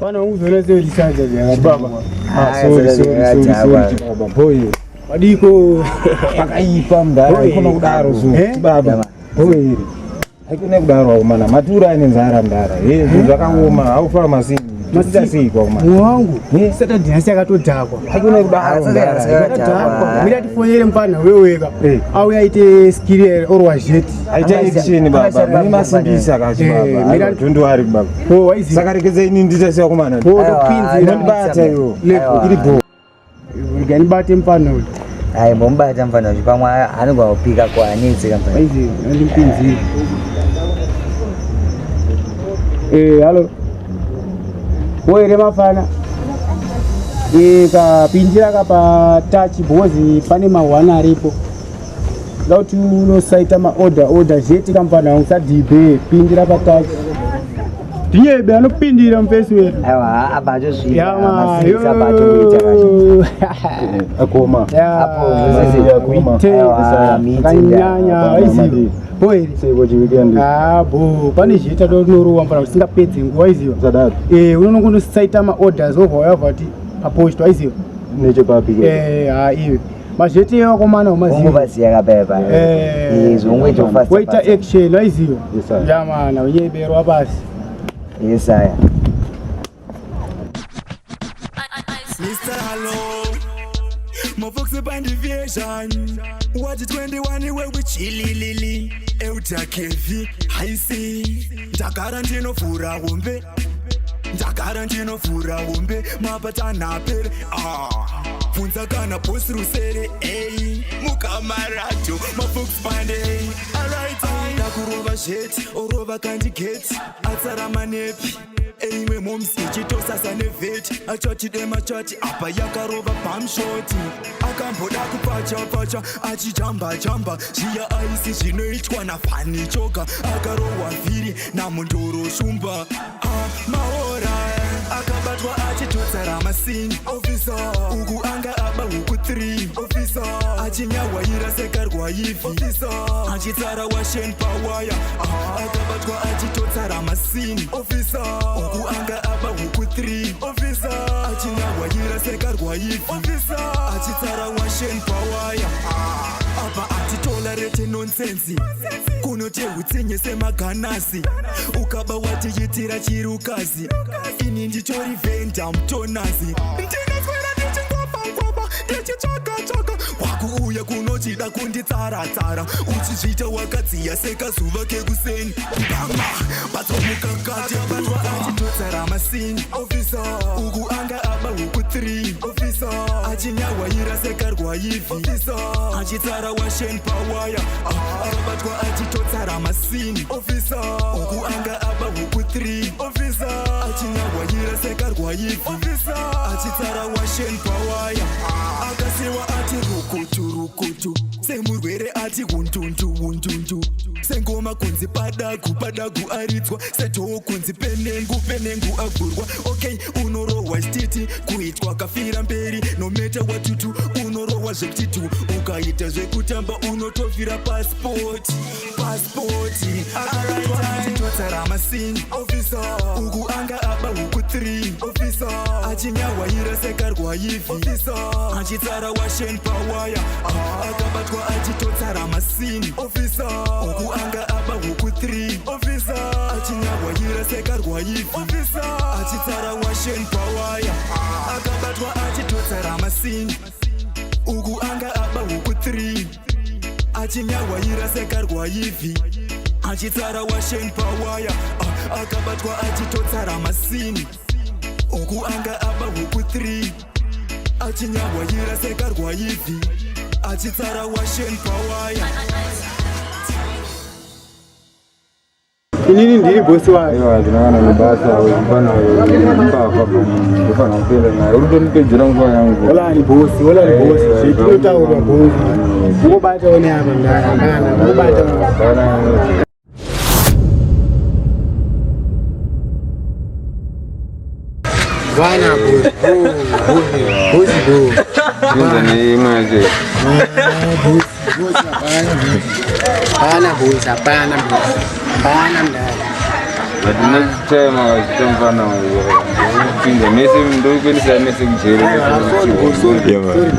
Pana unguzoona seurisadza Chibaba. Ah, sorry, sorry, sorry, sorry, chibaba. Boy. Wadiko. Pakaipa mdara, Boy. ikona kudaro zu. Eh? Chibaba. Boy iri. Haikona kudaro akomana. Matura ane nzara mdara. Eh, zvinhu zvakaoma, haufa masini. Toita sei kwakomana? Mwoyo wangu Eh? Saturday nhasi yakatodhakwa. Haikona kudaro mdara. Yakadhakwa. Mira tifonere mupfanha weweka. Eh. Auya aite skiri orwa zheti. Aita action baba. Mune masimbisa ka chibaba. Eh, mira- Aiwa, Don't worry baba. Oh, waiziva. Saka regedzai ini ndiita sei akomana? Oh, topinzira. Unondibata iwo. Lepo. Iri bho. Rega ndibate mupfanha uyu. Ayi mbomubata mfana wacho pamwe anogona kupika kwanetseka mfana. Waiziva, ndipinzire. Eh, halo. Wo here mafana. Eh, kapinzira kapa touch because pane mahwana aripo. Ndoda kuti unosaita maorder order zheti kamfana wangu sadhibe pindira patouch. Ndinyebe anopindira mufesi wedu. Aiwa apa achosvika Yama, masimbisa apa atokuita kacho. Akoma. Apo, Akoma. Aiwa, miti Akanyanya waiziva. Boy. Sei kwa chiweekend. Ah, bo, pane zviita tonorowa mfana usingapedze nguva waiziva. Sadaro. Eh, unonongonosaita maorders wobva wayabva kuti papost waiziva. Nechepapi ke. Eh, ha iwe. Mazhete akomana umaziva. Ungobaziya kapepa. Eh. Eh, zvongoita fast. Waita action waiziva. Yes, sir. Ya mana, unyeberwa pasi. Yes aya. Mr. Hello, my folks up on the vision. What 21 where we chilly lily. Euta kevi, I see. Ndagara ndinovhura hombe. Ndagara ndinovhura hombe. Mapatana apere. Ah. Bvunza kana bosi rusere. Ey, mukamarato, my folks pande. Alright, ndakurova zheti, orova kandigeti. Atsara manepi. Eimwe moms ichitosasa nevheti achati demachati apa yakarova pamshoti akamboda kupacha-pacha achijamba-jamba zviya aisi zvinoitwa nafani choga akarohwa vhiri namundoro shumba Ah, maora akabatwa achitotsara masini ofisa uku anga aba huku 3 ofisa achinyahwaira sekarwaivhi ofisa achitsara washen pawaya Ah, akabatwa achitotsara masini ofisa uku anga aba huku 3 ofisa achinyahwaira sekarwaivhi ofisa achitsara washen pawaya Ah, apa atitolerate nonsensi kunote utsinye semaganasi ukaba watiitira chirukazi ini nditori vhenda mutonazi ndinoswera ndichingwapangwapa ndichitsvaka-tsvaka wakuuya kunochida kunditsara-tsara uchizviita wakadziya sekazuva kekuseni mbama batsomukakatiabatwa achitotsara masini ofisa uku anga aba huku 3 ofisa achinyahwaira sekarwaivhi ofisa achitsara washen pawaya Ah, akabatwa achitotsara masini ofisa uku anga aba huku 3 ofisa achinyahwaira sekarwaivhi ofisa achitsara washen pawaya akasiwa ati rukutu rukutu semurwere ati undundu undundu sengoma kunzi padagu padagu aridzwa sedhoo kunzi penengu penengu agurwa okay unorohwa chititi kuitwa kafira mberi nometa watutu unorohwa zvekutitu ukaita zvekutamba unotofira pasipoti pasipoti akabatwa masini ofisa uku anga aba huku 3 ofisa achinyahwaira sekarwaivhi ofisa achitsara washen pawaya Ah, akabatwa achitotsara masini ofisa uku anga aba huku 3 ofisa achinyahwaira sekarwaivhi ofisa achitsara washen pawaya akabatwa achitotsara masini uku anga aba huku 3 achinyahwaira sekarwaivhi achitsara washen pawaya Ah, akabatwa achitotsara masini uku anga aba huku 3 achinyahwaira sekarwaivhi achitsara washen pawaya Inini ndiri bosi wake. Aiwa, ndinowana nebasa mfana mbavha ndofana kupenda naye uri kutondipedzera nguva yangu Hola ni bosi, hola ni bosi. Eh, Zvitinotaura bosi. Ungobata one apa ndana, ndana, ungobata. Bana. Bana bosi. Bosi bosi. Chinza neimwe yacho Bosi, bosi hapana bosi. Hapana bosi, hapana bosi. Hapana mdala. but next time akazvita mfana uyu. kupinza mese ndokuendesa mese kujeri. Yeah, man.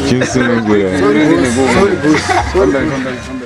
Chimusunungura. Sorry, boss.